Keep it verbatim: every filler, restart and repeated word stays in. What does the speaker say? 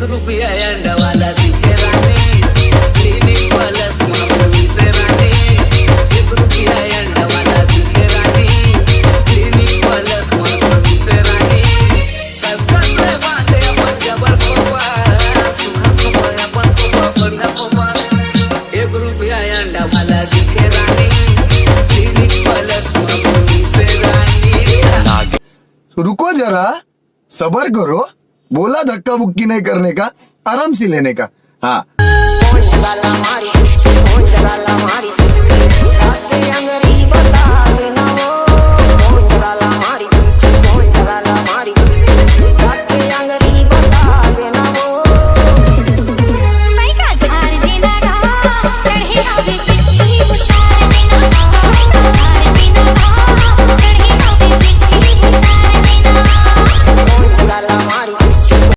रुपया अंडा वाला दिखे रानी, क्लिनिक प्लस मा बोली से रानी। एक रुपया अंडा वाला दिखे रानी, क्लिनिक प्लस मा बोली से रानी। कस कस ले बांधे अपन जबर खोपा, सुखा खोपा, अपन खोपा, बढ़िया खोपा। एक रुपया अंडा वाला दिखे रानी, क्लिनिक प्लस मा बोली से रानी। रुको जरा, सबर करो। बोला धक्का बुक्की नहीं करने का, आराम से लेने का। हाँ।